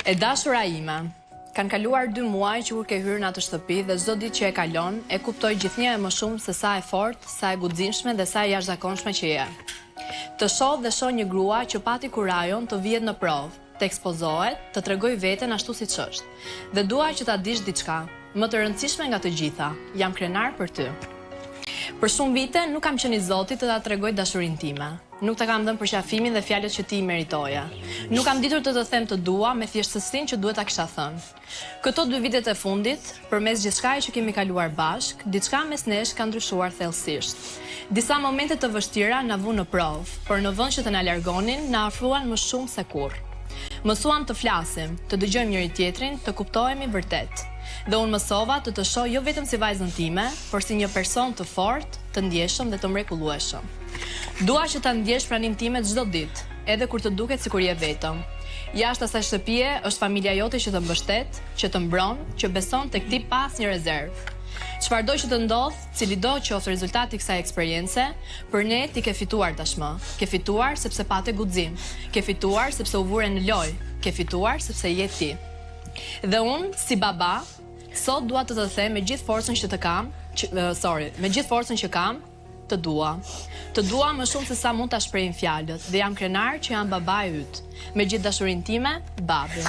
E dashura ime, kanë kaluar dy muaj që kur ke hyrë në atë shtëpi dhe çdo ditë që e kalon, e kuptoj gjithnjë e më shumë se sa e fortë, sa e guximshme dhe sa e jashtëzakonshme që je. Të shoh dhe shoh një grua që pati kurajon të vihet në provë, të ekspozohet, të tregojë veten ashtu siç është. Dhe dua që ta dish diçka, më të rëndësishme nga të gjitha, jam krenar për ty. Për shumë vite nuk kam qenë i zoti të ta tregoj dashurinë time. Nuk ta kam dhënë përqafimin dhe fjalët që ti i meritoje. Nuk kam ditur të të them të dua me thjeshtësinë që duhet ta kisha thënë. Këto dy vitet e fundit, përmes gjithçkaje që kemi kaluar bashkë, diçka mes nesh ka ndryshuar thellësisht. Disa momente të vështira na vunë në provë, por në vend që të na largonin, na afruan më shumë se kurrë. Mësuam të flasim, të dëgjojmë njëri-tjetrin, të kuptohemi vërtet. Dhe unë mësova të të shoh jo vetëm si vajzën time, por si një person të fortë, të ndjeshëm dhe të mrekullueshëm. Dua që ta ndjesh praninë time çdo ditë, edhe kur të duket sikur je vetëm. Jashtë asaj shtëpie është familja jote që të mbështet, që të mbron, që beson tek ti pa asnjë rezervë. Çfarëdo që të ndodhë, cilido qoftë rezultati i kësaj eksperience, për ne ti ke fituar tashmë. Ke fituar sepse pate guxim. Ke fituar sepse u vure në lojë. Ke fituar sepse je ti. Dhe unë, si baba, sot dua të të them me gjithë forcën që të kam, që, sorry, me gjithë forcën që kam, të dua. Të dua më shumë se sa mund ta shprehin fjalët dhe jam krenar që jam babai yt. Me gjithë dashurinë time, babi.